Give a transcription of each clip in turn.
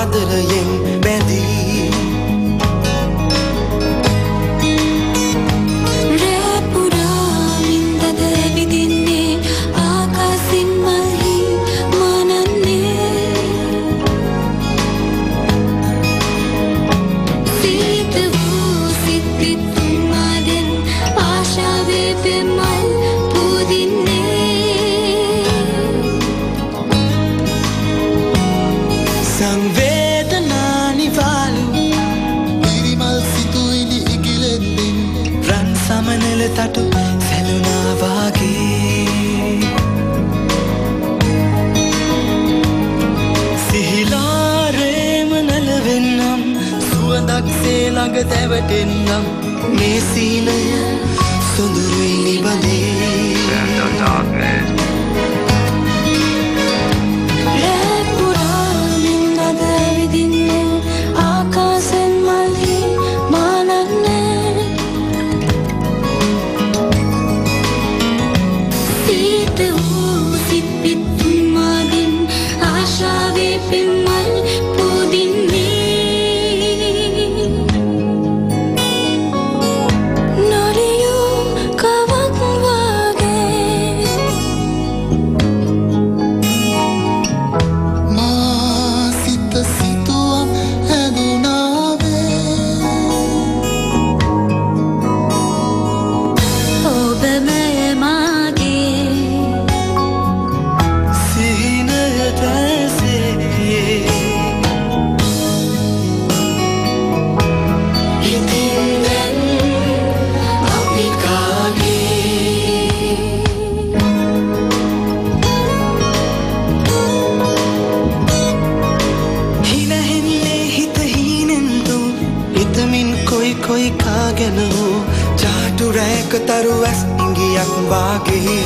ආදරයෙන් බැඳී රෑ පුරා නින්දද ඇවිදින්නේ ආකාසින් මල්හි මනන්නේ සීත වූ සිත් පිත් උන්මාදෙන් ආශාවේ පෙම්මල් පුදින්නේ සංවේදනා නිවාලු පිරිමල් සිතුවිලි ඉගිලෙද්දෙන් රන් සමනල තටු සැලුනා වාගේ සිහිලාරේම නලවෙන්නම් සුවඳක් සේ ළඟ දැවටෙන්නම් මේ සීනය සොඳුරුයි නිබඳේ Send the darkness. රෑ පුරා නින්දද ඇවිදින්නේ ආකාසෙන් මල්හි මානන්නේ සීත වූ සිත් පිත් උන්මාදෙන් ආශාවේ පෙම්මල් පුදින්නේ නොලියූ කවක් වාගේ මා සිත සිතුවම් හැදුනාවේ ඔබමය මාගේ සිහිනය දැසේ ඉතින් දැන් අපි කාගේ හිනහෙන්නේ හිත හීනෙන්දු හිතමින් කොයි කොයි කා ගැන හෝ චාටු රෑක තරු ඇස් ඉඟියක් වාගේ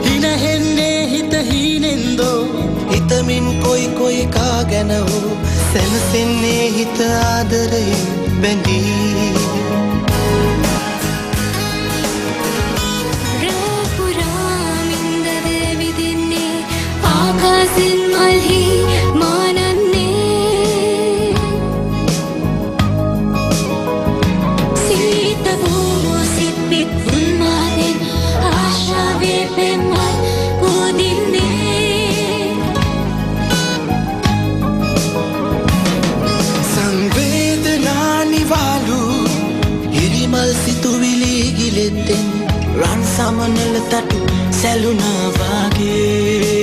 හිනහෙන්නේ හිත හීනෙන්දෝ හිතමින් කොයි කොයි කා ගැන හෝ සැනසෙන්නේ හිත ආදරයෙන් බැඳී රෑ පුරා නින්දද ඇවිදින්නේ ආකාසෙන් මල්හි මානන්නේ සීත වූ සිත් පිත් උන්මාදෙන් ආශාවේ පෙම්මල් පුදින්නේ සංවේදනා නිවාලු හිරිමල් සිතුවිලි ගිලෙද්දෙන් රන් සමනල තටු සැලුනා වාගේ